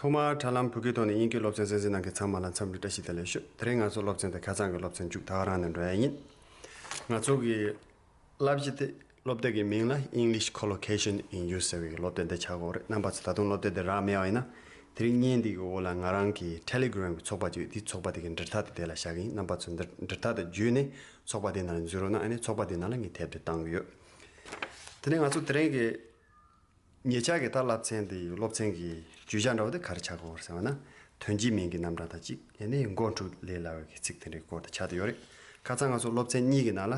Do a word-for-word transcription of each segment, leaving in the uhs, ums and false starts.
ཐོག་མར་དྲ་ལམ་བོད་སྐད་ཐོག་ནས་དབྱིན་སྐད་སློབ་ཚན་གསན་གཟིགས་གནང་མཁན་ཚང་མ་ལ་འཚམས་འདྲི་བཀྲ་ཤིས་བདེ་ལེགས་ཞུ། དེ་རིང་ང་ཚོ་སློབ་ཚན་དེ་ཁ་སང་གི་སློབ་ཚན་མཇུག་ད་ག་རང་ནས་འགྲོ་ཡ་ཡིན། ང་ཚོ་གི་བསླབ་གཞི་དེ་སློབ་དེབ་ཀྱི་མིང་ལ་English Collocation in Use ཟེར་བའི་སློབ་དེབ་འདི་ཆགས་ཀྱི་ཡོད་རེད། རྣམ་པ་ཚོ་ད་དུང་སློབ་དེབ་འདི་རག་མེད་པ་ཡིན་ན། དེ་རིང་བརྙན་འདི་གི་འོག་ལ་ང་རང་གི་Telegram གི་ཚོགས་པ་ཅིག་ཡོད། དེའི་ཚོགས་པ་དེ་གི་འབྲེལ་ཐག་དེ་དེ་ལ་བཞག་གི་ཡིན། རྣམ་པ་ཚོ་འདི་འབྲེལ་ཐག་དེ་བརྒྱུད་ནས་ཚོགས་པ་དེ་ནང་ལ་འཛུལ་རོགས་གནང་། ཨ་ནི་ཚོགས་པ་དེ་ནང་ལ་ངས་དེབ་དེ་བཏང་གི་ཡོད། དེ་ནས་ང་ཚོ་དེ་རིང་གི་ཉེ་ཆར་གྱི་ད་བསླབ་ཚན་དེ་སློབ་ཚན་གྱི་བརྗོད་བྱ་འདྲ་བོ་དེ་ག་རེ་ཆགས་ཀྱི་ཡོད་རེད་ཟེར་བ་ན། དོན་གཅིག་མིང་གི་རྣམ་གྲངས་དང་གཅིག་ཨ་ནི་མགོ་འཁྲུག་ལས་སླ་བའི་ཚིག་དེ་འདྲའི་སྐོར་དུ་ཆགས་བསྡད་ཡོད་རེད། ཁ་སང་ང་ཚོ་སློབ་ཚན་གཉིས་ཀྱི་ནང་ལ་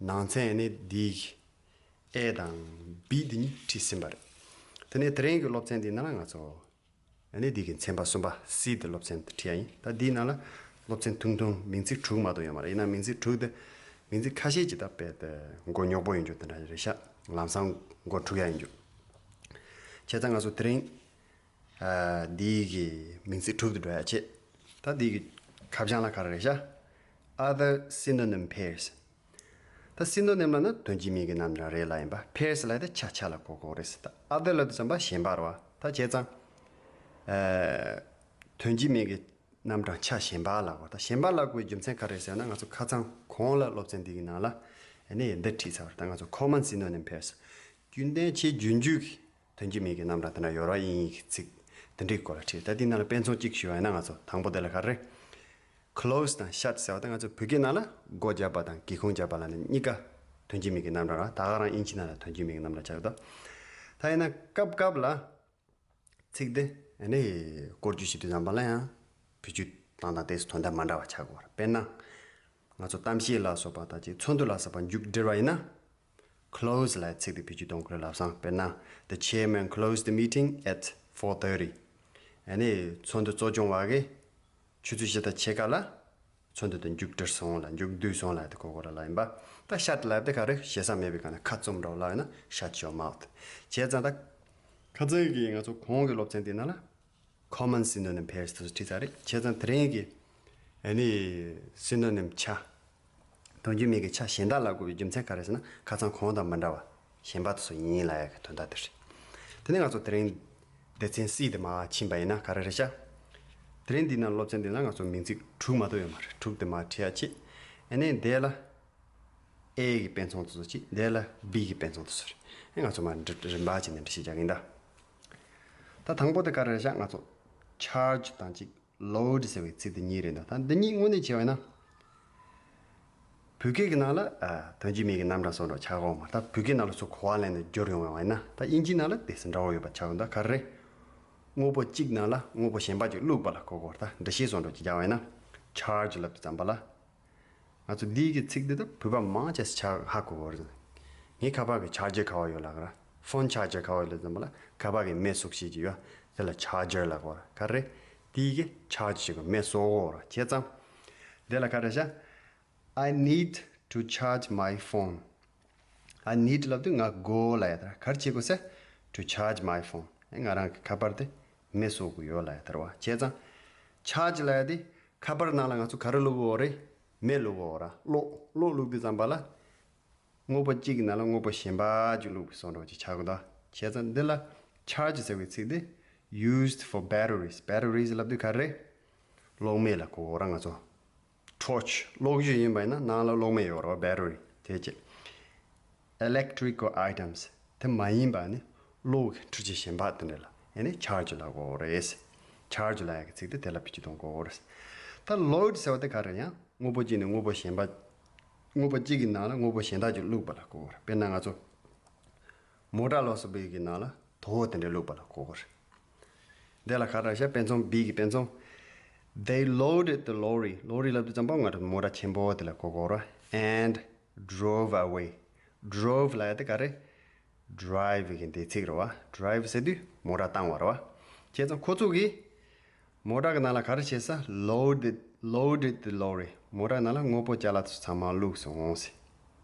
ནང་ཚན་ཨ་ནི་འདི་གི་A་དང་B་འདི་གཉིས་ཁྲིད་ཟིན་པ་རེད། དེ་ནས་དེ་རིང་གི་སློབ་ཚན་འདི་ནང་ལ་ང་ཚོ་ཨ་ནི་འདི་གི་ཚན་པ་གསུམ་པ་C་དེ་སློབ་ཚན་དུ་ཁྲིད་ཡ་ཡིན། ད་འདིའི་ནང་ལ་སློབ་ཚན་ཐུང་ཐུང་མིང་ཚིག་དྲུག་མ་གཏོགས་ཡོད་མ་རེད། ཡིན་ན་མིང་ཚིག་དྲུག་དེ་མིང་ཚིག་ཁ་ཤས་ཅིག་ད་དཔེ་དེ་མགོ་རྙོག་པོ་ཡོང་རྒྱུ་དེ་འདྲ་རེད་ཤག་ལམ་སང་མགོ་འཁྲུག་ཡ་ཡིན་རྒྱུ། བྱས་ཙང་ང་ཚོ་དེ་རིང་ཨ་འདི་གི་མིང་ཚིག་དྲུག་ཏུ་འགྲོ་ཡ་བྱེད། ད་འདི་གི་ཁ་བྱང་ལ་ག་རེ་རེད་ཤག Other synonym pairs། ད་synonym ལབ་ན་དོན་གཅིག་མིང་གི་རྣམ་གྲངས་རེད་ལབ་ཡིན་པ། pairs ལབ་ཡ་ད་ཆ་ཆ་ལ་གོ་དགོས་རེད་ཟེར། ད་other ལབ་དུས་ཙམ་པ་གཞན་པ་རེད་བ། ད་བྱས་ཙང་ཨ་དོན་གཅིག་མིང་གི་རྣམ་གྲངས་ཆ་གཞན་པ་ལབ་དགོས། ད་གཞན་པ་ལབ་དགོས་པའི་རྒྱུ་མཚན་ག་རེ་རེད་ཟེར་ན། ང་ཚོ་ཁ་སང་གོང་ལ་སློབ་ཚན་འདི་གི་ནང་ལ་ཨ་ནི་འདི་ཁྲིད་ཚར་བ་རེད། ད་ང་ཚོ་common synonym pairs། རྒྱུན་ལྡན་ཆེས་རྒྱུན་མཐུད་ཀྱི་དོན་གཅིག་མིང་གི་རྣམ་གྲངས་དེ་འདྲ་ཡོད་ར་དབྱིན་ཡིག་གི་ཚིག་དེ་འདྲའི་སྐོར་ལ་ཁྲིད། ད་འདི་ནང་ལ་དཔེ་མཚོན་གཅིག་ཞུ་བ་ཡིན་ན། ང་ཚོ་དང་པོ་དེ་ལ་ག་རེ། close དང་shut ཟེར་བ་དེ་ང་ཚོ་བོད་སྐད་ནང་ལ་སྒོ་བརྒྱབ་པ་དང་སྒེའུ་ཁུང་བརྒྱབ་པ་ལབ་ནས་གཉིས་ཀ་དོན་གཅིག་མིང་གི་རྣམ་གྲངས་རེད། ད་ག་རང་དབྱིན་ཇི་ནང་ལ་དོན་གཅིག་མིང་གི་རྣམ་གྲངས་ཆགས་ཡོད་དོ། ད་ཡིན་ན་སྐབས་སྐབས་ལ་ཚིག་དེ་ཨ་ནི་བཀོལ་སྤྱོད་བྱེད་དུས་ཙམ་པ་ལ་ཡང་བེད་སྤྱོད་སྟངས་དང་དེ་ཚོ་དོན་དག་མ་འདྲ་བ་ཆགས་ཀྱི་ཡོད་རེད། དཔེར་ན་ང་ཚོ་གཏམ་བཤད་ལ་སོགས་པ་དང་ཅིག་ཚོགས་འདུ་ལ་སོགས་པ་མཇུག་སྒྲིལ་བ་ཡིན་ན། close ལབ་ཚིག་དེ་བེད་སྤྱོད་གཏོང་དགོས་རེད། ལམ་སང་དཔེར་ན། The chairman closed the meeting at four thirty། ཨ་ནི་ཚོགས་འདུ་གཙོ་སྐྱོང་བ་གིས་ཆུ་ཚོད་བཞི་དང་ཕྱེད་ཀ་ལ་ཚོགས་འདུ་དེ་མཇུག་སྒྲིལ་སོང་ལབ། མཇུག་བསྡུས་སོང་ལབ་དེ་གོ་དགོས་རེད་ལབ་ཡིན་པ། ད་shut ལབ་དེ་ག་རེ། ཞེ་ས་མེད་པའི་སྒང་ནས་ཁ་བཙུམ་འགྲོ་ལབ་ཡིན་ན་shut your mouth། བྱས་ཙང་ད་ཁ་སང་གི་ང་ཚོ་གོང་གི་སློབ་ཚན་དེ་ནང་ལ་common synonym pairs དེ་ཚོ་ཁྲིད་ཚར་རེད། བྱས་ཙང་དེ་རིང་གི་ཨ་ནི་synonym ཆ། དོན་གཅིག་མིང་གི་ཆ་གཞན་དག་ལབ་དགོས་པའི་རྒྱུ་མཚན་ག་རེ་ཟེར་ན། ཁ་སང་གོང་དང་མི་འདྲ་བ་གཞན་པ་དེ་ཚོ་ཡིན་ལབ་ཡ་གི་དོན་དག་དེ་རེད། དེ་ནས་ང་ཚོ་དེ་རིང་སྡེ་ཚན་C དེ་མར་ཕྱིན་པ་ཡིན་ན་ག་རེ་རེད་ཤག་དེ་རིང་འདི་ནང་སློབ་ཚན་འདི་ནང་ང་ཚོ་མིང་ཚིག་དྲུག་མ་གཏོགས་ཡོད་མ་རེད། དྲུག་དེ་མར་ཁྲིད་ཡ་བྱེད། ཨ་ནི་འདི་ལ་A གི་དཔེ་མཚོན་དེ་ཚོ་གཅིག་དེ་ལ་B གི་དཔེ་མཚོན་དེ་ཚོ་རེད། ཨེ་ང་ཚོ་མར་འདྲི་རིམ་པ་བྱས་ནས་འགྲེལ་བཤད་རྒྱག་གི་ཡིན་ད། ད་དང་པོ་དེ་ག་རེ་རེད་ཤག་ང་ཚོ་charge དང་གཅིག load ཟེར་བའི་ཚིག་དེ་གཉིས་རེད་འདུག་ད་འདི་གཉིས་དངོས་གནས་བྱས་པ་ཡིན་ན། བོད་སྐད་ཀྱི་ནང་ལ་ཨ་དོན་གཅིག་མིང་གི་རྣམ་གྲངས་སོགས་འདྲ་ཆགས་ཀྱི་ཡོད་མ་རེད། ད་བོད་སྐད་ནང་ལ་སུ་གོ་བ་ལེན་ནས་སྦྱོར་ཡོང་བ་ཡིན་ན། ད་དབྱིན་ཇིའི་ནང་ལ་དེ་ཚོ་འདྲ་བོ་ཡོད་པ་ཆགས་ཡོང་། ད་ག་རེ་རེད། དངོས་པོ་གཅིག་ནང་ལ་དངོས་པོ་གཞན་པ་གཅིག་བླུགས་པ་ལ་གོ་དགོས་རེད། ད་འགྲེལ་བཤད་སོགས་འདྲ་ཅིག་རྒྱག་པ་ཡིན་ན། charge ལབ་དུས་ཙམ་པ་ལ། ང་ཚོ་འདི་གི་ཚིག་འདི་ད་བོད་པ་མང་ཆེ་ཆ་ཧ་གོ་གི་རེད། ངའི་ཁ་པར་གི་charger ག་པར་ཡོད་ལབ་ཀྱི་རེད། phone charger ག་པར་ཡོད་ལབ་ཙམ་པ་ལ་ཁ་པར་གི་མེ་གསོད་ཤེས་ཀྱི་ཡོད། དེ་ལ་charger ལབ་ཀྱི་རེད། ག་རེ། འདི་གི་charge བྱེད་དགོས། མེ་གསོད་དགོས་རེད། བྱས་ཙང་། འདི་ལ་ག་རེ་ཤག I need to charge my phone. I need ལབ་དུས་ང་དགོས་ལབ་ཡ་ད་ར། ག་རེ་བྱེད་དགོས་ཟེར། To charge my phone. ང་རང་གི་ཁ་པར་དེ་མེ་གསོད་དགོས་ཡོད་ལབ་ཡ་ད་ར་བ། བྱས་ཙང་། charge ལབ་ཡ་དེ་ཁ་པར་ནང་ལ་ང་ཚོ་ག་རེ་བླུགས་དགོས་རེད། མེ་བླུགས་དགོས་ར། གློག་གློག་བླུགས་དུས་ཙམ་པ་ལ། དངོས་པོ་གཅིག་གི་ནང་ལ་དངོས་པོ་གཞན་པ་ཅིག་བླུགས་པའི་བཟོ་འདྲ་ཅིག་ཆགས་ཀྱི་འདུག་བྱས་ཙང་འདི་ལ་charge ཟེར་བའི་ཚིག་དེ་used for batteries. Batteries ལབ་དུས་ག་རེ། གློག་མེ་ལ་གོ་དགོས་ར་ང་ཚོ། torch གློག་བཞུ་ཡིན་པ་ཡིན་ན་ནང་ལ་གློག་མེ་ཡོད་ར་བ། battery དེ་བྱས། electrical items དེ་མ་ཡིན་པ་ནི་གློག་གི་འཕྲུལ་ཆས་གཞན་པ་དེ་འདྲ་ལ་ཨ་ནི་charge ལབ་དགོས་རེད། charge ལབ་ཡ་གི་ཚིག་དེ་དེ་ལ་བེད་སྤྱོད་གཏོང་དགོས་རེད། ད་load ཟེར་བ་དེ་ག་རེ། ཡང་དངོས་པོ་གཅིག་ནས་དངོས་པོ་གཞན་པ། དངོས་པོ་གཅིག་གི་ནང་ལ་དངོས་པོ་གཞན་དག་ཅིག་བླུགས་པ་ལ་གོ་དགོས་རེད། དཔེར་ན་ང་ཚོ་མོ་ཊ་ལ་སོགས་པའི་གི་ནང་ལ་དོ་བོ་དེ་འདྲ་བླུགས་པ་ལ་གོ་དགོས་རེད། འདི་ལ་ག་རེ་ཤག་དཔེ་མཚོན་B གི་དཔེ་མཚོན། They loaded the lorry. lorry ལབ་དུས་ཙམ་པ་ང་ཚོ་མོ་ཊ་ཆེན་པོ་དེ་ལ་གོ་དགོས་རེད། and drove away. drove ལབ་ཡ་དེ་ག་རེ། drive གི་འདས་ཚིག་རེད་བ། drive ཟེར་དུས་མོ་ཊ་བཏང་བ་རེད་བ། བྱས་ཙང་ཁོ་ཚོ་གིས་མོ་ཊ་གི་ནང་ལ་ག་རེ་བྱས་ས། loaded loaded the lorry. མོ་ཊ་ནང་ལ་དངོས་པོ་ཅ་ལག་ཚོ་ཚང་མ་བླུགས་སོང་ཟེར།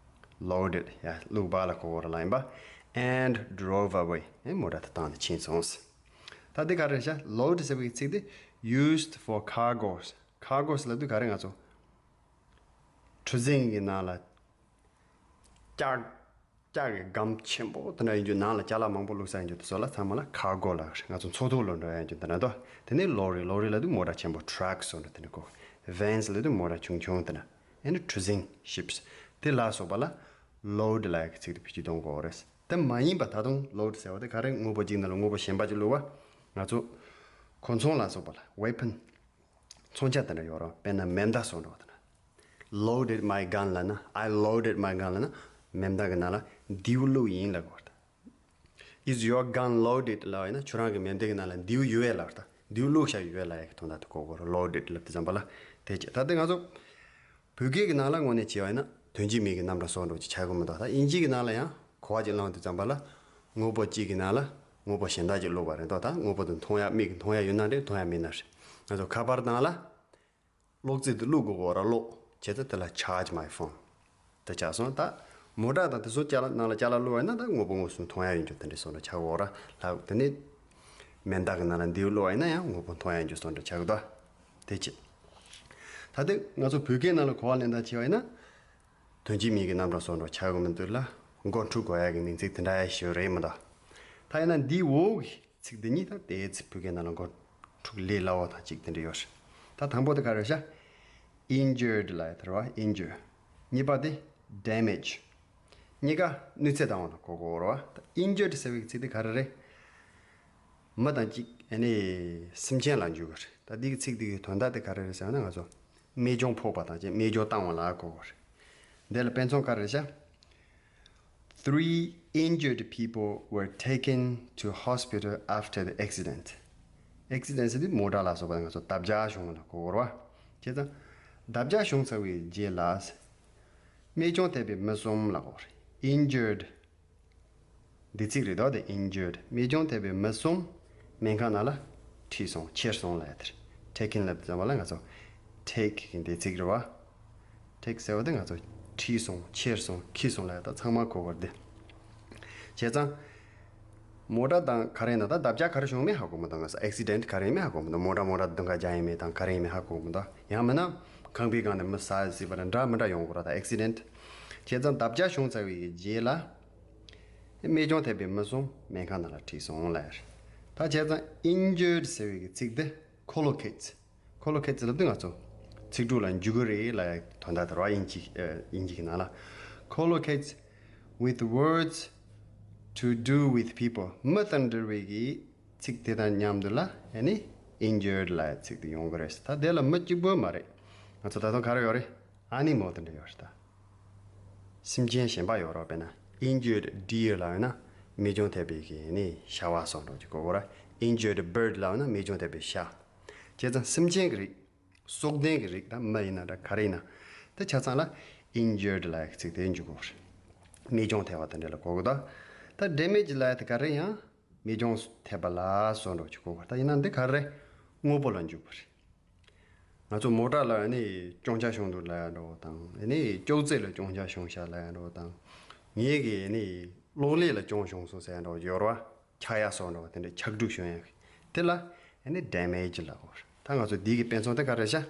loaded ཡ་བླུགས་པ་ལ་གོ་དགོས་རེད་ལབ་ཡིན་པ། and drove away. ཨེ་མོ་ཊ་དེ་བཏང་ནས་ཕྱིན་སོང་ཟེར། ད་འདི་ག་རེ་ཤག load ཟེར་བའི་ཚིག་དེ་used for cargoes. cargoes ལབ་དུས་ག་རེ། ང་ཚོ་གྲུ་གཟིངས་ཀྱི་ནང་ལ་ལྕགས་ ལྕགས་ཀྱི་སྒམ་ཆེན་པོ་དེ་འདྲ་ཡིན་རྒྱུ། ནང་ལ་ཅ་ལག་མང་པོ་བླུགས་ས་ཡིན་རྒྱུ་དེ་ཚོ་ལ་ཚང་མ་ལ་ཁར་གོ་ལབ་རེད། ང་ཚོ་མཚོ་ཐོག་ལ་འགྲོ་ཡ་ཡིན་རྒྱུ་དེ་འདྲ་འདུག་དེ་ནས་ལོ་རི། ལོ་རི་ལབ་དུས་མོ་ཊ་ཆེན་པོ། ཊྲག་ཟེར་འགྲོ། དེ་ནས་གོ། ཝེན་སི་ལབ་དུས་མོ་ཊ་ཆུང་ཆུང་དེ་འདྲ། ཨ་ནི་ཀྲུ་ཟིང་། ཤིབ་སི། དེ་ལ་སོགས་པ་ལ་ལོ་ཌི་ལབ་ཡ་གི་ཚིག་དེ་བེད་སྤྱོད་གཏོང་དགོས་རེད། དེ་མ་ཡིན་པ་ད་དུང་ལོ་ཌི་ཟེར་བ་དེ་ག་རེ། དངོས་པོ་གཅིག་ནང་ལ་དངོས་པོ་གཞན་པ་གཅིག་བླུགས་པ། ང་ཚོ་གོ་མཚོན་ལ་སོགས་པ་ལ། ཝེ་པན། མཚོན་ཆ་དེ་འདྲ་ཡོད་རེད། དཔེར་ན་མེ་མདའ་བཟོ་འདྲ་བ་དེ་འདྲ། Loaded my gun ལབ་ན། I loaded my gun ལབ་ན། མེ་མདའ་གི་ནང་ལ་མདེའུ་བླུགས་ཡིན་ལབ་དགོས་རེད། Is your gun loaded ལབ་པ་ཡིན་ན། ཁྱོད་རང་གི་མེ་མདའི་གི་ནང་ལ་མདེའུ་ཡོད་པས་ལབ་རེད། མདེའུ་བླུགས་བཞག་ཡོད་པས་ལབ་ཡ་གི་དོན་དག་དེ་གོ་དགོས་རེད། Loaded ལབ་དུས་ཙམ་པ་ལ། དེ་བྱས། ད་དེ་ང་ཚོ་བོད་སྐད་ཀྱི་ནང་ལ་དངོས་གནས་བྱས་པ་ཡིན་ན་དོན་གཅིག་མིང་གི་རྣམ་གྲངས་བཟོ་འདྲ་ཅིག་ཆགས་ཀྱི་མི་འདུག་ད་དབྱིན་ཇི་གི་ནང་ལ་ཡང་གོ་བ་ཅིག་བླངས་དུས་ཙམ་པ་ལ། དངོས་པོ་གཅིག་གི་ནང་ལ་དངོས་པོ་གཞན་དག་ཅིག་བླུགས་པ་རེད་འདུག་ད་དངོས་པོ་དེ་མཐོང་ཡ། མིག་གིས་མཐོང་ཡ་ཡོད་ན་རེད། མཐོང་ཡ་མེད་ན་རེད། ང་ཚོ་ཁ་པར་ནང་ལ་གློག་རྫས་དེ་བླུགས་དགོས་ར། གློག་བྱས་ཙང་དེ་ལ་charge my phone དེ་ཆགས་སོང་། ད་མོ་ཊ་དང་དེ་ཚོ་ཅ་ལག་ནང་ལ་ཅ་ལག་བླུགས་པ་ཡིན་ན་ད་དངོས་པོ་དངོས་སུ་མཐོང་ཡ་ཡོད་རྒྱུ་དེ་འདྲ་བཟོ་འདྲ་ཆགས་ཀྱི་ཡོད་རེད་ལ། དེ་ནས་མེ་མདའ་གི་ནང་ལ་མདེའུ་བླུགས་པ་ཡིན་ན་ཡང་དངོས་པོ་མཐོང་ཡ་ཡོད་རྒྱུ་བཟོ་འདྲ་ཆགས་ཀྱི་འདུག་དེ་བྱས། ད་དེ་ང་ཚོ་བོད་སྐད་ནང་ལ་གོ་བ་ལེན་སྟངས་བྱས་པ་ཡིན་ན། དོན་གཅིག་མིང་གི་རྣམ་གྲངས་བཟོ་འདྲ་ཆགས་ཀྱི་མི་འདུག་ལ། མགོ་འཁྲུག་དགོས་ཡ་གི་མིང་ཚིག་དེ་འདྲ་ཡ་ཞིག་རེད་མི་འདུག་ད་ཡིན་ན་འདིའི་འོག་གི་ཚིག་འདི་གཉིས་ད་དེའི་ཚིག་བོད་སྐད་ནང་ལ་མགོ་འཁྲུག་ལས་སླ་བོ་དང་གཅིག་དེ་འདྲ་ཡོད་རེད། ད་དང་པོ་དེ་ག་རེ་རེད་ཤག Injured ལབ་ཡ་དེ་རེད་བ། Injured། གཉིས་པ་དེ་damage། གཉིས་ཀ་གནོད་འཚེ་བཏང་བ་ལ་གོ་དགོས་རེད་བ། ད་injured ཟེར་བའི་ཚིག་དེ་ག་རེ་རེད། མི་དང་གཅིག་ཨ་ནི་སེམས་ཅན་ལ་འཇུག་གི་རེད། ད་འདི་གི་ཚིག་འདི་གི་དོན་དག་དེ་ག་རེ་རེད་ཟེར་ན། ང་ཚོ་རྨས་སྐྱོན་ཕོག་པ་དང་གཅིག་རྨས་སྐྱོན་བཏང་བ་ལ་གོ་དགོས་རེད། འདི་ལ་དཔེ་མཚོན་ག་རེ་རེད་ཤག Three injured people were taken to hospital after the accident. Accident ཟེར་དུས་མོ་ཊ་ལ་སོགས་པ་ང་ཚོ་བརྡབ་ཆག་བྱུང་བ་ལ་གོ་དགོས་རེད་བ། བྱས་ཙང་བརྡབ་ཆག་བྱུང་ཚར་བའི་རྗེས་ལ་རྨས་སྐྱོན་ཐེབས་པའི་མི་གསུམ་ལ་གོ་དགོས་རེད། Injured འདི་ཚིག་རེད་དོ། དེ་injured། རྨས་སྐྱོན་ཐེབས་པའི་མི་གསུམ་སྨན་ཁང་ནང་ལ་ཁྲིད་སོང་། ཁྱེར་སོང་ལབ་ཡ་དེ་རེད། Taken ལབ་དུས་ཙམ་པ་ལ་ང་ཚོ་take གི་འདི་ཚིག་རེད་བ། Take ཟེར་བ་དེ་ང་ཚོ་ཁྲིད་སོང་། ཁྱེར་སོང་། འཁྱེར་སོང་ལབ་ཡ་ད་ཚང་མ་གོ་བར་འདི། བྱས་ཙང་མོ་ཊ་དང་ག་རེ་ཡིན་ན། ད་བརྡབ་ཆག་ག་རེ་བྱུང་མིན་ཧ་གོ་མི་འདུག་ང་ཚོ་accident ག་རེ་ཡིན་མིན་ཧ་གོ་མི་འདུག་མོ་ཊ་མོ་ཊ་དུང་ཁ་རྒྱག་ཡིན་མིན་དང་ག་རེ་ཡིན་མིན་ཧ་གོ་མི་འདུག་ཡང་མིན་ན་ཁང་པའི་སྒང་ནས་མི་ཟག་ཟིག་པ་ར་འདྲ་མི་འདྲ་ཡོང་དགོས་ར། ད་accident། བྱས་ཙང་བརྡབ་ཆག་བྱུང་ཚར་བའི་རྗེས་ལ། རྨས་སྐྱོན་ཐེབས་པའི་མི་གསུམ་སྨན་ཁང་ནང་ལ་ཁྲིད་སོང་ལབ་ཡ་རེད། ད་བྱས་ཙང་injured ཟེར་བའི་གི་ཚིག་འདི་collocates། Collocates ལབ་དུས་ང་ཚོ་ཚིག་གྲོགས་ལ་འཇུག་གི་རེད་ལབ་ཡ་དོན་དག་དེ་རེད་བ། དབྱིན་ཇི་ཨ། དབྱིན་ཇི་གི་ནང་ལ། Collocates with words to do with people. མི་དང་འབྲེལ་བའི་གི་ཚིག་དེ་དང་མཉམ་དུ་ལ་ཨ་ནི་injured ལབ་ཡ་ཚིག་དེ་ཡོང་གི་རེད། ད་དེ་ལ་མི་གཅིག་པོ་མ་རེད། ང་ཚོ་ད་དུང་ག་རེ་ཡོད་རེད། Animal དེ་འདྲ་ཡོད་རེད་ད། སེམས་ཅན་གཞན་པ་ཡོད་རེད་བ། དཔེར་ན་injured deer ལབ་ཡོད་ན་རྨས་སྐྱོན་ཐེབས་པའི་གི་ནི་ཤ་བ་སོགས་འདྲ་ཅིག་གོ་དགོས་རེད། Injured bird ལབ་ཡོད་ན་རྨས་སྐྱོན་ཐེབས་པའི་ཤ། བྱས་ཙང་སེམས་ཅན་གྱི་རིགས། སྲོག་ལྡན་གྱི་རིགས་དང་མི་ཡིན་ན་འདྲ་ག་རེ་ཡིན་ན། དེ་ཆ་ཚང་ལ་injured ལབ་ཡག་གི་ཚིག་དེ་འཇུག་དགོས་རེད། རྨས་སྐྱོན་ཐེབས་པ་དེ་འདྲ་ལ་གོ་དགོས་ད། ད་damage ལབ་ཡག་དེ་ག་རེ་ཡང་རྨས་སྐྱོན་ཐེབས་པ་ལ་སོགས་འདྲ་ཅིག་གོ་དགོས་རེད། ད་ཡིན་ན་འདི་ག་རེ་རེད། དངོས་པོ་ལ་འཇུག་པ་རེད། ང་ཚོ་མོ་ཊ་ལ་ནི་སྐྱོན་ཆ་བྱུང་འདུག་ལབ་ཡག་འདྲ་བོ་དང་། ནི་ཅོག་ཙེ་ལ་སྐྱོན་ཆ་བྱུང་ཤག་ལབ་ཡག་འདྲ་བོ་དང་། ངའི་གི་ནི་གློག་ཀླད་ལ་སྐྱོན་བྱུང་སོང་ཟེར་ཡག་འདྲ་བོ་ཡོད་རེད་བ། ཆག་ཡག་སོགས་འདྲ་བོ་དེ་འདྲ་ཆག་སྒྲུག་བྱུང་ཡག་གི་དེ་ལ་ཨ་ནི་damage ལབ་དགོས་རེད། ད་ང་ཚོ་འདི་གི་དཔེ་མཚོན་དེ་ག་རེ་བྱ།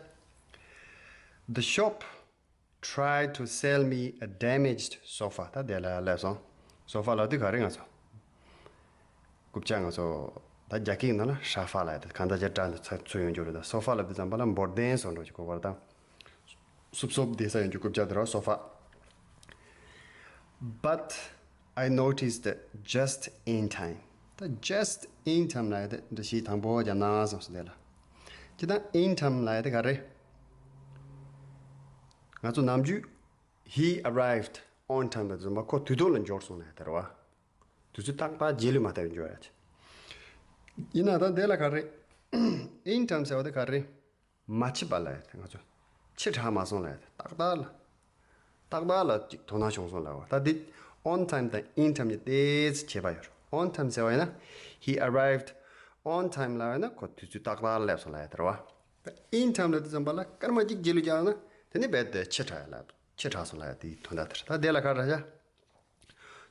The shop tried to sell me a damaged sofa. ད་དེ་ལ་སླེབས་སོང་། སོ་ཕ་ལབ་དུས་ག་རེ། ང་ཚོ་རྐུབ་ཀྱག་ང་ཚོ་ད་རྒྱ་སྐད་ནང་ལ་ཧྲ་ཕ་ལབ་ཡག་དེ་གང་ལྟར་རྒྱ་སྒྲ་འདི་ཚ་ཚུར་ཡོང་རྒྱུ་རེད། ད་སོ་ཕ་ལབ་དུས་ཙམ་པ་ལ་འབོར་གདན་སོགས་འདྲ་བོ་ཅིག་གོ་དགོས་རེད་ད། སུབ་སུབ་བསྡད་ས་ཡོང་རྒྱུ་རྐུབ་ཀྱག་དེ་ར་སོ་ཕ། But I noticed just in time. ད་just in time ལབ་ཡག་དེ་འདྲ་ཞིག་དང་པོ་རྒྱབ་ན་བསམ་སོང་། དེ་ལ་སྤྱིར་བཏང་in time ལབ་ཡག་དེ་ག་རེ། ང་ཚོ་ནམ་རྒྱུན་he arrived on time ལབ་དུས་ཙམ་པ་ཁོ་དུས་ཐོག་ལ་འབྱོར་སོང་ལབ་ཡག་དེ་རེད་བ། དུས་ཚོད་ཏག་ཏག་རྗེས་ལུས་མ་བསྟར་བའི་འབྱོར་ཡག་ཅིག་ཡིན་ན་ད་དེ་ལ་ག་རེ། in time ཟེར་བ་དེ་ག་རེ། མ་ཕྱི་པ་ལབ་ཡག་དེ། ང་ཚོ་ཕྱི་དྲགས་མ་སོང་ལབ་ཡག་དེ། ཏག་ཏག་ལ། ཏག་ཏག་ལ་ཅིག་དོ་སྣང་བྱུང་སོང་ལབ་པ། ད་འདི་on time དང་in time གཉིས་ཏོག་ཙམ་ཁྱད་པར་ཡོད་རེད། on time ཟེར་བ་ཡིན་ན་he arrived on time ལབ་ཡག་ན་ཁོ་དུས་ཚོད་ཏག་ཏག་ལ་སླེབས་སོང་ལབ་ཡག་དེ་རེད་བ། ད་in time ལབ་དུས་ཙམ་པ་ལ་སྐར་མ་གཅིག་རྗེས་ལུས་རྒྱག་ན་དེ་ནི་རྦད་དེ་ཕྱི་དྲགས་ལབ། ཕྱི་དྲགས་སོང་ལབ་ཡག་དེའི་དོན་དག་དེ་རེད། ད་དེ་ལ་ག་རེ་བྱ།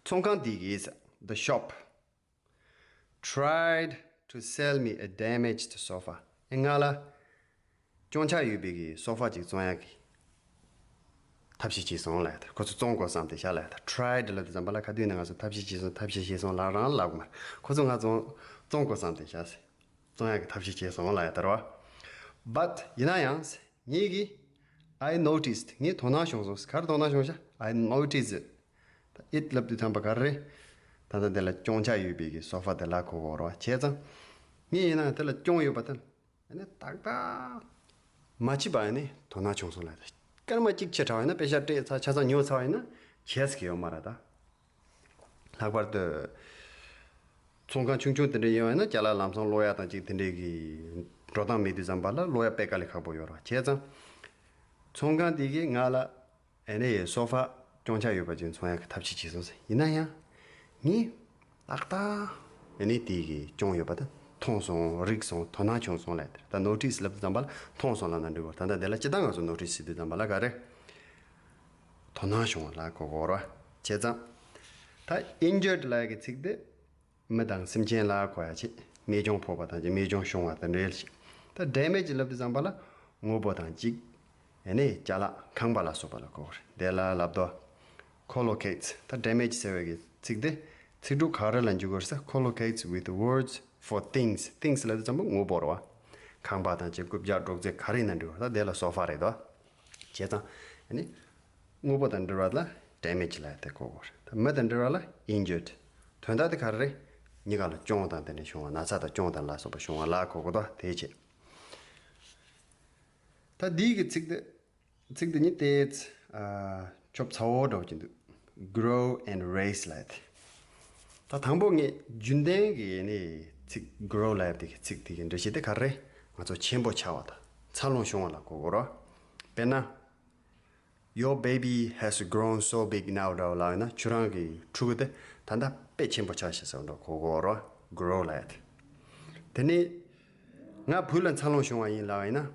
ཚོང་ཁང་དེ་གིས། The shop tried to sell me a damaged sofa. ཨེ་ང་ལ་སྐྱོན་ཆ་ཡོད་པའི་གི་སོ་ཕ་ཅིག་བཙོང་ཡག་གི་ ཐབས་ཤེས་བྱས་སོང་ལབ་ཡ་ད། ཁོ་ཚོ་བཙོང་དགོས་བསམ་སྟེ་བཞག་ལབ་ཡ་ད། tried ལབ་དུས་ཙམ་པ་ལ་ག་དུས་ན་ང་ཚོ་ཐབས་ཤེས་བྱས་སོང་ཐབས་ཤེས་བྱས་སོང་ལབ་རང་ལབ་དགོས་མ་རེད། ཁོ་ཚོ་ང་ཚོ་བཙོང་དགོས་བསམ་སྟེ་བཞག་ཟེར། བཙོང་ཡག་གི་ཐབས་ཤེས་བྱས་སོང་ལབ་ཡ་ད་རེད་བ། But ཡིན་ན་ཡང་ངེད་ཀྱིས་I noticed ངས་དོ་སྣང་བྱུང་སོང་། ག་རེ་དོ་སྣང་བྱུང་ཤག I noticed it. ད་it ལབ་དུས་ཙམ་པ་ག་རེ་རེད། ད་ལྟ་དེ་ལ་གྱོང་ཆག་ཡོད་པའི་གི་སོ་ཕ་དེ་ལ་གོ་གོ་རེད་བ། བྱས་ཙང་ངས་ཡིན་ན་དེ་ལ་གྱོང་ཡོད་པ་དེ་ཨ་ནི་ཏག་ཏག་མ་བྱས་པ་ཨ་ནི་དོ་སྣང་བྱུང་སོང་ལབ་ཡ་ད། སྐར་མ་གཅིག་ཕྱིར་དྲགས་ཡིན་ན། པེ་ཤག་སྤྲད་ཚར་ཆ་ཚང་ཉོ་ཚར་བ་ཡིན་ན་བྱས་ཀྱི་ཡོད་མ་རེད་ད། ལྷག་པར་དུ་ཚོང་ཁང་ཆུང་ཆུང་དེ་འདྲ་ཡོད་པ་ཡིན་ན་ཅ་ལག་ལམ་སང་སློག་ཡ་དང་ཅིག་དེ་འདྲའི་གི་འགྲོ་སྟངས་མེད་དུས་ཙམ་པ་ལ་སློག་ཡ་དཔེ་དཀའ་ལས་ཁག་པོ་ཡོད་རེད་བ། བྱས་ཙང་ཚོང་ཁང་དེ་གིས་ང་ལ་ཨ་ནི་སོ་ཕ་གྱོང་ཆག་ཡོད་པ་ཅིག་འཚོང་ཡག་གི་ཐབས་ཤེས་བྱས་སོང་ཟེར། ཡིན་ན་ཡང་ངས་ཏག་ཏག་ཨ་ནི་དེ་གི་གྱོང་ཡོད་པ་དེ་མཐོང་སོང་། རིག་སོང་། དོ་སྣང་བྱུང་སོང་ལབ་ཡ་དེ་རེད། ད་notice ལབ་དུས་ཙམ་པ་ལ་མཐོང་སོང་ལབ་ན་འགྲིག་གོ། ད་ལྟ་དེ་ལ་སྤྱིར་བཏང་ང་ཚོ་notice ཟེར་དུས་ཙམ་པ་ལ་ག་རེ། དོ་སྣང་བྱུང་བ་ལ་གོ་གོ་རེད་བ། བྱས་ཙང་ད་injured ལབ་ཡ་གི་ཚིག་དེ་མི་དང་སེམས་ཅན་ལ་གོ་ཡ་བྱས། རྨས་སྐྱོན་ཕོག་པ་དང་ཅིག་རྨས་སྐྱོན་བྱུང་བ་དང་འབྲེལ་བྱས། ད་damage ལབ་དུས་ཙམ་པ་ལ་དངོས་པོ་དང་ཅིག་ཨ་ནི་ཅ་ལག་ཁང་པ་ལ་སོགས་པ་ལ་གོ་གོ་རེད། དེ་ལ་ལབ་དོ། Collocates ད་damage ཟེར་བའི་གི་ཚིག་དེ་ཚིག་གྲོགས་ག་རེ་ལ་འཇུག་གོ་རེད་ཟེར། Collocates with words for things. Things ལབ་དུས་ཙམ་པ་དངོས་པོ་རེད་བ། ཁང་པ་དང་ཅིག་རྐུབ་བཀྱག་སྒྲོག་ཙེ་ག་རེ་ཡིན་ན་འགྲིག་གོ། ད་དེ་ལ་སོ་ཕ་རེད་དོ། བྱས་ཙང་ཨ་ནི་དངོས་པོ་དང་འབྲེལ་བ་ལ་damage ལབ་ཡ་དེ་གོ་གོ་རེད། ད་མི་དང་འབྲེལ་བ་ལ་injured། དོན་དག་དེ་ག་རེ་རེད། གཉིས་ཀ་ལ་གྱོང་དང་དེ་འདྲ་བྱུང་བ། ན་ཚ་དང་གྱོང་དང་ལ་སོགས་པ་བྱུང་བ་ལ་གོ་གོ་དོ། དེའི་ཕྱིར། ད་འདིའི་གི་ཚིག་དེ་ཚིག་དེ་གཉིས་ཏོག་ཙམ་ཨ་ཁྱོད་ཚ་བོ་འདྲ་བོ་ཅིག་འདུག Grow and raise ལབ་ཡ་དེ། ད་དང་པོ་ངས་རྒྱུན་ལྡན་གྱི་ནི་ཚིག་grow ལབ་ཡ་དེ་གི་ཚིག་དེ་གི་འགྲེལ་བཤད་དེ་ག་རེ་རེད། ང་ཚོ་ཆེན་པོ་ཆགས་པ་དང་འཚར་ལོངས་བྱུང་བ་ལ་གོ་གོ་རེད། དཔེར་ན། Your baby has grown so big now འདྲ་བོ་ལབ་ཡོད་ན་ཁྱོད་རང་གི་ཕྲུ་གུ་དེ་ད་ལྟ་དཔེ་ཆེན་པོ་ཆགས་ཤག་ཟེར་བ་འདྲ་གོ་གོ་རེད། Grow ལབ་ཡ་དེ། དེ་ནས་ང་བོད་ལ་འཚར་ལོངས་བྱུང་བ་ཡིན་ལབ་ཡིན་ན།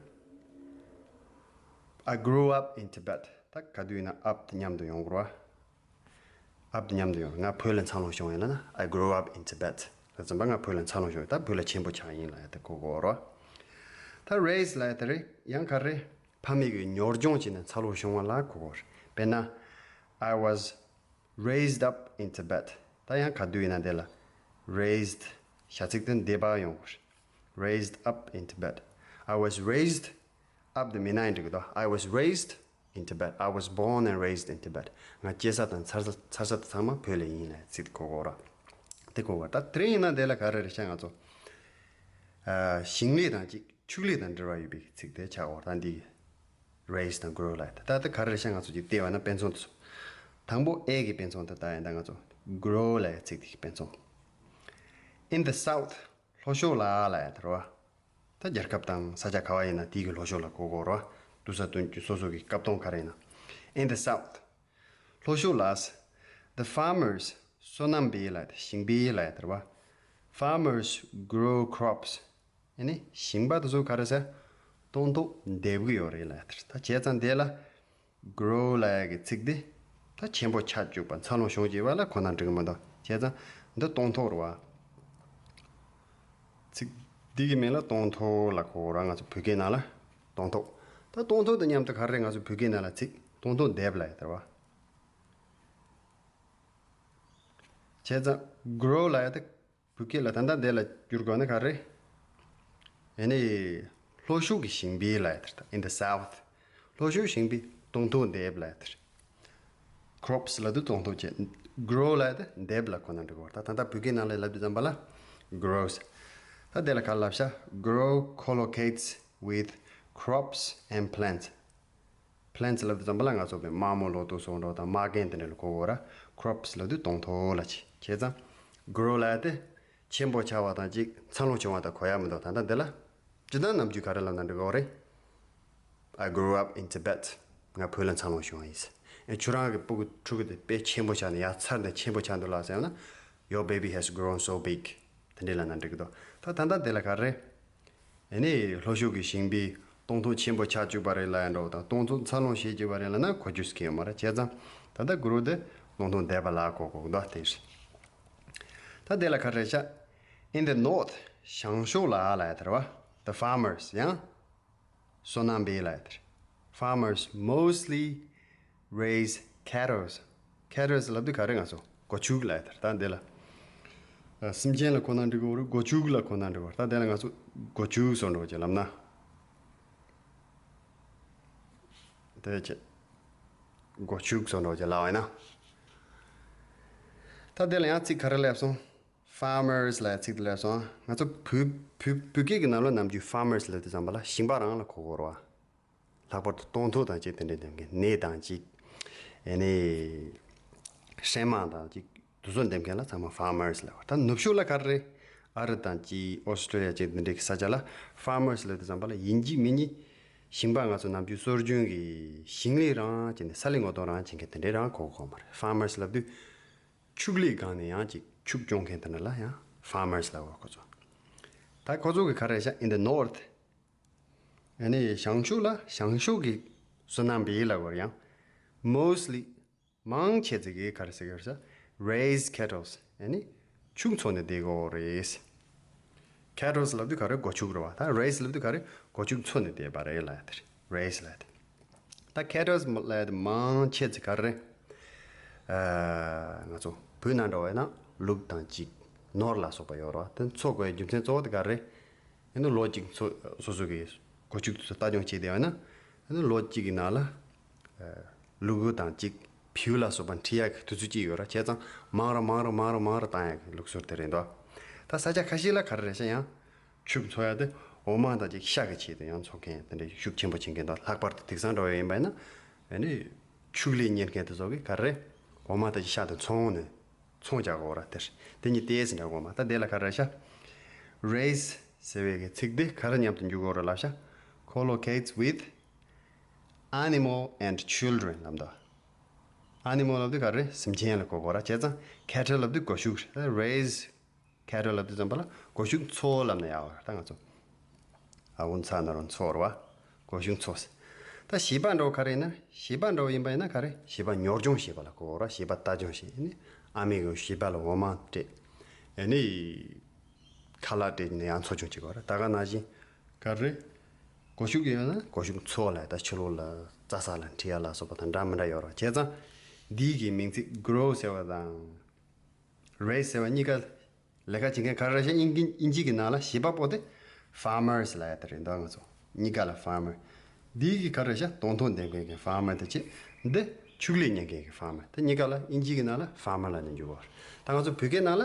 I grew up in Tibet. ད་ག་དུས་ཡིན་ན་up དེ་མཉམ་དུ་ཡོང་གི་རེད་བ། Up དེ་མཉམ་དུ་ཡོང་། ང་བོད་ལ་འཚར་ལོངས་བྱུང་བ་ཡིན་ལབ་ན། I grew up in Tibet. ད་ཙམ་པ་ང་བོད་ལ་འཚར་ལོངས་བྱུང་། ད་བོད་ལ་ཆེན་པོ་ཆགས་ཡིན་ལབ་ཡ་དེ་གོ་གོ་རེད་བ། ད་raise ལབ་ཡ་དེ་རེད། ཡང་ག་རེ་རེད། ཕ་མེས་ཀྱིས་གཉོར་སྐྱོང་བྱས་ནས་འཚར་ལོངས་བྱུང་བ་ལ་གོ་གོ་རེད། དཔེར་ན། I was raised up in Tibet. ད་ཡང་ག་དུས་ཡིན་ན་དེ་ལ་raised བྱ་ཚིག་དེ་འདས་པ་ཡོང་གོ་རེད། Raised up in Tibet. I was raised up དེ་མིན་ན་ཡང་འགྲིག་གི་འདུག I was raised in Tibet. I was born and raised in Tibet. ང་སྐྱེས་ས་དང་འཚར་ས་འཚར་ས་དེ་ཚང་མ་བོད་ལ་ཡིན་ལབ་ཚིག་དེ་གོ་གོ་རེད། དེ་གོ་གོ་རེད། ད་དེ་རིང་ཡིན་ན་དེ་ལ་ག་རེ་རེད་ཤག་ང་ཚོ་ཨ་ཞིང་ལས་དང་ཅིག་ཕྱུགས་ལས་དང་འབྲེལ་བ་ཡོད་པའི་ཚིག་དེ་ཆགས་འོ། ད་འདི་raise དང་grow ལབ་ཡ་ད་ད་ག་རེ་རེད་ཤག་ང་ཚོ་ཅིག་བལྟས་པ་ན་དཔེ་མཚོན་དེ་ཚོ། དང་པོ་A གི་དཔེ་མཚོན་དེ་ད་ཡིན། ད་ང་ཚོ་grow ལབ་ཡ་ཚིག་དེ་གི་དཔེ་མཚོན། In the south ལྷོ་ཕྱོགས་ལ་ལབ་ཡ་དེ་རེད་བ། ད་རྒྱལ་ཁབ་དང་ས་ཆ་ག་བ་ཡིན་ན་དེའི་གི་ལྷོ་ཕྱོགས་ལ་གོ་གོ་རེད་བ། དུས་ས་སྟོན་རྒྱུ་སོ་སོ་གི་སྐབས་སྟོན་ག་རེ་ཡིན་ན། In the south ལྷོ་ཕྱོགས་ལ། The farmers སོ་ནམ་པའི་ལབ་ཡ་དེ་ཞིང་པའི་ལབ་ཡ་དེ་རེད་བ། Farmers grow crops. ཨ་ནི་ཞིང་པ་དེ་ཚོ་ག་རེ་ཟེར། གཏོང་ཐོག་འདེབས་ཀྱི་ཡོད་རེད་ལབ་ཡ་དེ་རེད། ད་བྱས་ཙང་དེ་ལ་grow ལབ་ཡ་གི་ཚིག་འདི་ད་ཆེན་པོ་ཆགས་བཅུག་པ་འཚར་ལོངས་བྱུང་བཅུག་པ་ལ་གོ་ན་འགྲིག་གི་མི་འདུག་བྱས་ཙང་འདི་གཏོང་ཐོག་རེད་བ། ཚིག་འདི་གི་མིང་ལ་གཏོང་ཐོག་ལ་གོ་གོ་རེད་བ། ང་ཚོ་བོད་སྐད་ནང་ལ་གཏོང་ཐོག་ད་གཏོང་ཐོག་དང་མཉམ་དུ་ག་རེ་རེད། ང་ཚོ་བོད་སྐད་ནང་ལ་ཚིག་གཏོང་ཐོག་འདེབས་ལབ་ཡ་དེ་རེད་བ། བྱས་ཙང་grow ལབ་ཡ་དེ་བོད་སྐད་ལ་ད་ལྟ་འདི་ལ་བསྒྱུར་དགོས་ན་ག་རེ། ཨ་ནི་ལྷོ་ཕྱོགས་ཀྱི་ཞིང་པའི་ལབ་ཡ་དེ་རེད། In the south ལྷོ་ཕྱོགས་ཞིང་པའི་གཏོང་ཐོག་འདེབས་ལབ་ཡ་དེ་རེད། Crops ལབ་དུས་གཏོང་ཐོག་བྱས། Grow ལབ་ཡ་དེ་འདེབས་ལ་གོ་ན་འགྲིག་གོ། ད་ད་ལྟ་བོད་སྐད་ནང་ལ་ལབ་དུས་ཙམ་པ་ལ་grows། ད་དེ་ལ་ག་རེ་ལབ་ཤག Grow collocates with crops and plants. Plants ལབ་དུས་ཙམ་པ་ལ་ང་ཚོ་བའི་མ་རྨོ་ལོ་ཏོག་སོགས་འདྲ་དང་མ་རྒན་དེ་འདྲ་ལ་གོ་གོ་ར། Crops ལབ་དུས་གཏོང་ཐོག་ལ་བྱེད། བྱས་ཙང་grow ལབ་ཡ་དེ་ཆེན་པོ་ཆགས་པ་དང་ཅིག་འཚར་ལོངས་བྱུང་བ་དང་གོ་ཡ་མི་འདུག་ད་ལྟ་འདི་ལ་སྤྱིར་བཏང་ནམ་རྒྱུན་ག་རེ་ལབ་ན་འགྲིག་གོ་རེད། I grew up in Tibet. ང་བོད་ལ་འཚར་ལོངས་བྱུང་བ་ཡིན། ཨེ་ཁྱོད་རང་གི་སྤུ་གུ་ཕྲུ་གུ་དེ་དཔེ་ཆེན་པོ་ཆགས་ནས་ཡར་འཚར་ནས་ཆེན་པོ་ཆགས་འདུག་ལ་ཟེར་ན། Your baby has grown so big. དེ་འདྲས་ལབ་ན་འགྲིག་གི་འདུག་ད་ད་ལྟ་དེ་ལ་ག་རེ། ཨ་ནི་ལྷོ་ཕྱོགས་ཀྱི་ཞིང་པས་གཏོང་ཐོག་ཆེན་པོ་ཆགས་བཅུག་པ་རེད་ལབ་ཡ་འདྲ་བོ་དང་གཏོང་ཐོག་འཚར་ལོངས་བྱེད་བཅུག་པ་རེད་ལབ་ན་གོ་རྒྱུ་ཟེར་གྱི་ཡོད་མ་རེད། བྱས་ཙང་ད་ལྟ་grow དེ་གཏོང་ཐོག་འདེབས་པ་ལ་གོ་དགོས་གི་འདུག་དེ་རེད། ད་དེ་ལ་ག་རེ་ཤག In the north བྱང་ཕྱོགས་ལ་ལབ་ཡ་དེ་རེད་བ། The farmers ཡང་སོ་ནམ་པའི་ལབ་ཡ་དེ་རེད། Farmers mostly Raise cattles. Cattles ལབ་དུས་ག་རེ། ང་ཚོ་སྒོ་ཕྱུགས་ལབ་ཡ་དེ་རེད། ད་འདི་ལ་ཨ་སེམས་ཅན་ལ་གོ་ན་འགྲིག་གི་རེད། སྒོ་ཕྱུགས་ལ་གོ་ན་འགྲིག་གི་རེད། ད་འདི་ལ་ང་ཚོ་སྒོ་ཕྱུགས་ཟེར་འགྲོ་ཅིག་ལབ་ན། དེ་བྱས། སྒོ་ཕྱུགས་ཟེར་འགྲོ་ཅིག་ལབ་པ་ཡིན་ན། ད་འདི་ལ་ཡང་ཚིག་ག་རེ་སླེབས་སོང་། Farmers ལབ་ཚིག་དེ་སླེབས་སོང་། ང་ཚོ་བོད་བོད་བོད་སྐད་ཀྱི་ནང་ལ་ནམ་རྒྱུན་farmers ལབ་དུས་ཙམ་པ་ལ་ཞིང་པ་རང་ལ་གོ་གི་རེད་བ། ལྷག་པར་དུ་སྟོན་ཐོག་དང་བཅས་དེ་འདྲའི་འདེམས་མཁན། ནས་དང་བཅས། ཨེ་ནས། སྲན་མ་དང་བཅས་དེ་ཚོ་འདེམས་མཁན་ལ་ཚང་མ་farmers ལབ་པ། ད་ནུབ་ཕྱོགས་ལ་ག་རེ་རེད། ཨ་རི་དང་བཅས་ཨོ་སི་ཀྲོ་ལི་ཡ་བཅས་དེ་འདྲའི་ས་ཆ་ལ་farmers ལབ་དུས་ཙམ་པ་ལ་ཡིན་གཅིག་མིན་གཉིས་ཞིང་པ། ང་ཚོ་ནམ་རྒྱུན་སྲོལ་རྒྱུན་གྱི་ཞིང་ལས་རང་བྱས་ནས་ས་ལས་ངོ་གདོང་རང་བྱེད་མཁན་དེ་འདྲའི་རང་གོ་གོ་མ་རེད། Farmers ལབ་དུས་ཕྱུགས་ལས་སྒང་ནས་ཡང་ཅིག་ཕྱུགས་སྐྱོང་མཁན་དེ་འདྲ་ལ་ཡང་farmers ལབ་པ། ཁོ་ཚོ། ད་ཁོ་ཚོ་གི་ག་རེ་བྱ། In the north. ཨ་ནི་བྱང་ཕྱོགས་ལ། བྱང་ཕྱོགས་ཀྱི་སོ་ནམ་པའི་ལ་བར་ཡང་mostly མང་ཆེ་ཙིག་གིས་ག་རེ་ཟེར་གྱི་རེད་ཟེར། Raise cattles. ཨ་ནི་ཕྱུགས་འཚོ་ནས་བསྡད་ཀྱི་ཡོད་རེད། Cattles ལབ་དུས་ག་རེ། སྒོ་ཕྱུགས་རེད་བ། ད་raise ལབ་དུས་ག་རེ། སྒོ་ཕྱུགས་འཚོ་ནས་བསྡད་པ་རེད་ལབ་ཡ་དེ་རེད། Raise ལབ་ཡ་དེ། ད་cattles ལབ་ཡ་དེ་མང་ཆེ་ཙིག་ག་རེ། ཨ་ང་ཚོ་བོད་ནང་འདྲ་བ་ཡིན་ན་ལུག་དང་གཅིག་ནོར་ལ་སོགས་པ་ཡོད་རེད་བ། དེ་འཚོ་དགོས་རྒྱུ་མཚན་གཙོ་བོ་དེ་ག་རེ། ཨ་ནི་ལོ་གཅིག་འཚོ། སོ་སོ་གི་སྒོ་ཕྱུགས་དེ་ཚོ་ལྟ་སྐྱོང་བྱས་བསྡད་ཡོད་ན། ཨ་ནི་ལོ་གཅིག་གི་ནང་ལ་ཨ་ལུ་གུ་དང་གཅིག་བེའུ་ལ་སོགས་པ་འཁྲིད་ཡག་གི་དུས་ཚོད་ཅིག་ཡོད་རེད། བྱས་ཙང་མང་རུ་མང་རུ་མང་རུ་མང་རུ་བཏང་ཡག་གི་ལུགས་སྲོལ་དེ་རེད་འདུག། ད་ས་ཆ་ཁ་ཤས་ལ་ག་རེ་རེད་ཤག་ཡང་ཕྱུགས་འཚོ་ཡག་དེ་འོ་མ་དང་གཅིག་ཤ་གི་ཆེད་དུ་ཡང་འཚོ་མཁན་དེ་འདྲ་ཤུགས་ཆེན་པོ་བྱེད་མཁན་འདུག། ལྷག་པར་དུ་དེང་སང་འདྲ་བ་ཡིན་པ་ཡིན་ན། ཨ་ནི་ཕྱུགས་ལས་གཉེར་མཁན་དེ་ཚོ་གིས་ག་རེ། འོ་མ་དང་གཅིག་ཤ་དེ་འཚོང་ནས། ཚོང་རྒྱག་གི་ཡོད་རེད། དེ་དེ་གཉིས་ཏོག་ཙམ་འདྲ་གོ་མ། ད་དེ་ལ་ག་རེ་ཤག། Raise ཟེར་བའི་གི་ཚིག་དེ་ག་རེ་མཉམ་དུ་འཇུག་གི་ཡོད་རེད་ལབ་ཤག། Collocates with animal and children ལབ་འདུག། Animal ལབ་དུས་ག་རེ། སེམས་ཅན་ལ་གོ་གི་ཡོད་རེད། བྱས་ཙང་cattle ལབ་དུས་སྒོ་ཕྱུགས་རེད། Raise cattle ལབ་དུས་ཙམ་པ་ལ་སྒོ་ཕྱུགས་འཚོ་ལབ་ན་ཡག་ཡོད་རེད། ད་ང་ཚོ་ཨ་བོ་ཚ་ན་རོ་འཚོ་བ་རེད་བ། སྒོ་ཕྱུགས་འཚོ་ཟེར། ད་བྱིས་པ་འདྲ་བོ་ག་རེ་ཡིན་ན། བྱིས་པ་འདྲ་བོ་ཡིན་པ་ཡིན་ན་ག་རེ། བྱིས་པ་གཉོར་སྐྱོང་བྱེད་པ་ལ་གོ་གི་ཡོད་རེད། བྱིས་པ་ལྟ་སྐྱོང་བྱེད། ཨ་ནི་ཨ་མས་གི་བྱིས་པ་ལ་འོ་མ་སྤྲད། ཨ་ནི་ཁ་ལག་སྤྲད་ནས་ཡང་འཚོ་སྐྱོང་བྱེད་ཀྱི་ཡོད་རེད། ད་ག་ནང་བཞིན་ག་རེ། སྒོ་ཕྱུགས་ཡོད་ན་སྒོ་ཕྱུགས་འཚོ་ལ། ད་ཕྱི་ལོགས་ལ་རྩྭ་ས་ལ་འཁྲིད་ཡ་ལ་སོགས་པ་དང་འདྲ་མི་འདྲ་ཡོད་རེད། བྱས་ཙང་འདིའི་གི་མིང་ཚིག་grow ཟེར་བ་དང་raise ཟེར་བ་གཉིས་ཀ་ལས་ཀ་བྱེད་མཁན་ག་རེ་རེད་ཤག། དབྱིན་ཇི་དབྱིན་ཇི་གི་ནང་ལ་བྱིས་པ་པོ་དེ་farmers ལབ་ཡ་དེ་རེད་འདུག། ང་ཚོ་གཉིས་ཀ་ལ་farmer། འདིའི་གི་ག་རེ་རེད་ཤག། སྟོན་ཐོག་འདེམས་མཁན་གི་farmer དེ་བྱས། འདི་ཕྱུགས་ལས་གཉེར་མཁན་གི་farmer། དེ་གཉིས་ཀ་ལ་དབྱིན་ཇི་གི་ནང་ལ་farmer ལབ་ནས་འཇུག་གི་ཡོད་རེད། ད་ང་ཚོ་བོད་སྐད་ནང་ལ་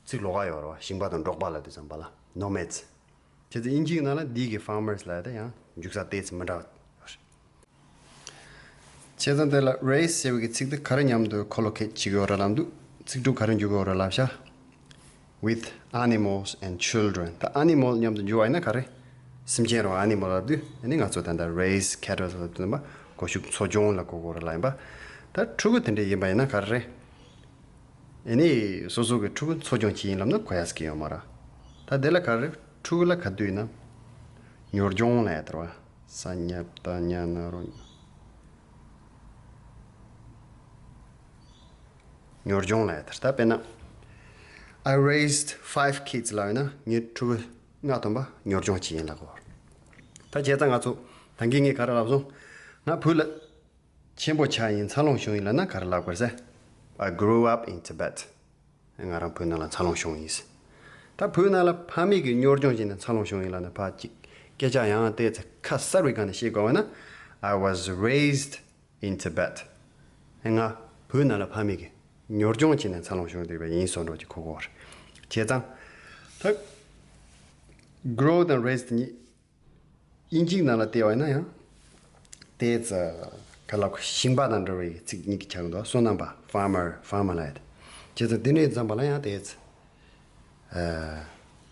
ཚིག་ལོགས་ཀ་ཡོད་རེད་བ། ཞིང་པ་དང་འབྲོག་པ་ལབ་དུས་ཙམ་པ་ལ་nomads། བྱས་ཙང་དབྱིན་ཇིའི་ནང་ལ་འདི་གི་farmers ལབ་ཡ་དེ་ཡང་འཇུག་ས་ཏོག་ཙམ་མི་འདྲ་བ་ཡོད་རེད། བྱས་ཙང་དེ་ལ་raise ཟེར་བའི་གི་ཚིག་དེ་ག་རེ་མཉམ་དུ་colocate བྱེད་ཀྱི་ཡོད་རེད་ལབ་དུས། ཚིག་གྲུབ་ག་རེ་འཇུག་གི་ཡོད་རེད་ལབ་ཤག། With animals and children། ད་animal མཉམ་དུ་འཇུག་པ་ཡིན་ན་ག་རེ། སེམས་ཅན་རང་animal ལབ་དུས། ཨ་ནི་ང་ཚོ་ད་ལྟ་raise cattle ལབ་དུས་ཙམ་པ་སྒོ་ཕྱུགས་འཚོ་སྐྱོང་ལ་གོ་གི་ཡོད་རེད་ལབ་ཡིན་པ། ད་ཕྲུ་གུ་དེ་འདྲ་ཡིན་པ་ཡིན་ན་ག་རེ། ཨ་ནི་སོ་སོ་གི་ཕྲུ་གུ་འཚོ་སྐྱོང་བྱེད་ཡིན་ལབ་ན་གོ་ཡ་ཟེར་གྱི་ཡོད་མ་རེད། ད་དེ་ལ་ག་རེ། ཕྲུ་གུ་ལ་ག་དུས་ཡིན་ན་གཉོར་སྐྱོང་ལབ་ཡ་དེ་རེད་བ། ས་ཉ་བཏགས་ཉ་ན་རོ། གཉོར་སྐྱོང་ལབ་ཡ་དེ་རེད། ད་དཔེར་ན། I raised five kids ལབ་ཡིན་ན་ངས་ཕྲུ་གུ་ལྔ་ཐམ་པ་གཉོར་སྐྱོང་བྱས་ཡིན་ལབ་དགོས། ད་བྱས་ཙང་ང་ཚོ་ད་གིན་ངས་ག་རེ་ལབ་སོང་། ང་བོད་ལ་ཆེན་པོ་ཆགས་ཡིན། འཚར་ལོངས་བྱུང་ཡིན་ལབ་ན་ག་རེ་ལབ་དགོས་ཟེར། I grew up in Tibet. ང་རང་བོད་ནང་ལ་འཚར་ལོངས་བྱུང་ཡིན་ཟེར། ད་བོད་ནང་ལ་ཕ་མེས་ཀྱིས་གཉོར་སྐྱོང་བྱས་ནས་འཚར་ལོངས་བྱུང་ཡིན་ལབ་ན་ཕར་ཅིག་སྐད་ཆ་ཡང་ཏོག་ཙམ་ཁ་གསལ་བའི་སྒང་ནས་བཤད་དགོས་པ་ན། I was raised in Tibet. ང་བོད་ནང་ལ་ཕ་མེས་ཀྱིས་གཉོར་སྐྱོང་བྱས་ནས་འཚར་ལོངས་བྱུང་བསྡད་པ་ཡིན་ཟེར་འདྲ་ཅིག་གོ་གི་ཡོད་རེད། བྱས་ཙང་ད་grow དང་raise དེ་གཉིས་དབྱིན་ཇིའི་ནང་ལ་བལྟས་པ་ཡིན་ན་ཡང་ཏོག་ཙམ་ག་ལབ་དགོས། ཞིང་པ་དང་འབྲེལ་བའི་ཚིག་གཉིས་ཀྱི་ཆགས་འདུག། སོ་ནམ་པ་farmer farmer ལབ་ཡ་དེ། བྱས་ཙང་དེ་འདྲ་ཡིན་ཙམ་པ་ལ་ཡང་ཏོག་ཙམ། ཨ།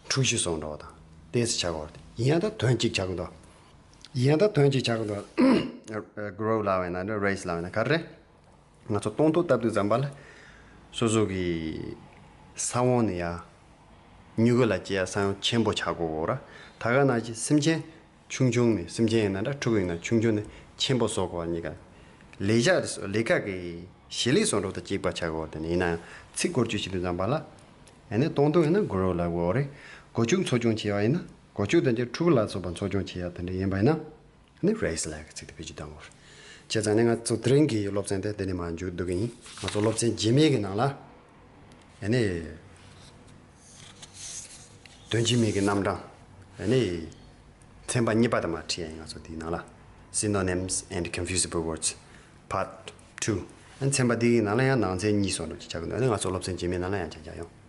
འཁྲུག་གཞི་བཟོ་འདྲ་བ་དང་ཏོག་ཙམ་ཆགས་ཀྱི་ཡོད་རེད། ཡིན་ཡང་ད་དོན་གཅིག་ཆགས་ཀྱི་འདུག། ཡིན་ཡང་ད་དོན་གཅིག་ཆགས་ཀྱི་འདུག། grow ལབ་པ་ཡིན་ན་འདྲ་raise ལབ་པ་ཡིན་ན་ག་རེ་རེད། ང་ཚོ་སྟོན་ཐོག་བཏབ་དུས་ཙམ་པ་ལ་སོ་སོ་གི་ས་བོན་ནས་ཡར་མྱུ་གུ་ལ་སྐྱེ་ཡ་ས་ཡོམ་ཆེན་པོ་ཆགས་ཀྱི་ཡོད་རེད། ད་ག་ནང་བཞིན་སེམས་ཅན་ཆུང་ཆུང་ནས། སེམས་ཅན་ཡིན་ན་འདྲ་ཕྲུ་གུ་ཡིན་ན་ཆུང་ཆུང་ནས་ཆེན་པོ་བཟོ་དགོས་པ་གཉིས་ཀ་ལས་བྱ་ལས་ཀ་གི་བྱེད་ལས་བཟོ་འདྲ་དང་གཅིག་པ་ཆགས་ཀྱི་ཡོད་རེད། དེ་ནས་ཡིན་ན་ཡང་ཚིག་སྐོར་བརྗོད་བྱེད་དུས་ཙམ་པ་ལ། ཨ་ནི་སྟོན་ཐོག་ཡིན་ན་grow ལབ་དགོས་རེད། སྒོ་ཕྱུགས་འཚོ་སྐྱོང་བྱེད་པ་ཡིན་ན། སྒོ་ཕྱུགས་དང་གཅིག་ཕྲུ་གུ་ལ་སོགས་པ་འཚོ་སྐྱོང་བྱེད་ཡ་དེ་འདྲ་ཡིན་པ་ཡིན་ན། ཨ་ནི་raise ལབ་ཡ་གི་ཚིག་དེ་བེད་སྤྱོད་གཏང་དགོས་རེད། བྱས་ཙང་ནི་ང་ཚོ་དེ་རིང་གི་སློབ་ཚན་དེ་འདི་ནས་མར་མཇུག་བསྡུ་གི་ཡིན། ང་ཚོ་སློབ་ཚན་རྗེས་མའི་གི་ནང་ལ་ཨ་ནི་དོན་རྗེས་མའི་གི་རྣམ་གྲངས། ཨ་ནི་ཚན་པ་གཉིས་པ་དེ་མར་ཁྲིད་ཡ་ཡིན། ང་ཚོ་དེའི་ནང་ལ། Synonyms and Confusable Words Part Two། ཨ་ནི་ཚན་པ་འདིའི་ནང་ལ་ཡང་ནང་ཚན་གཉིས་སོགས་འགྲོ་གི་ཆགས་ཀྱི་འདུག་ཨ་ནི་ང་ཚོ་སློབ་ཚན་རྗེས་མའི་ནང་ལ་ཡང་མཇལ་རྒྱག་ཡོང་།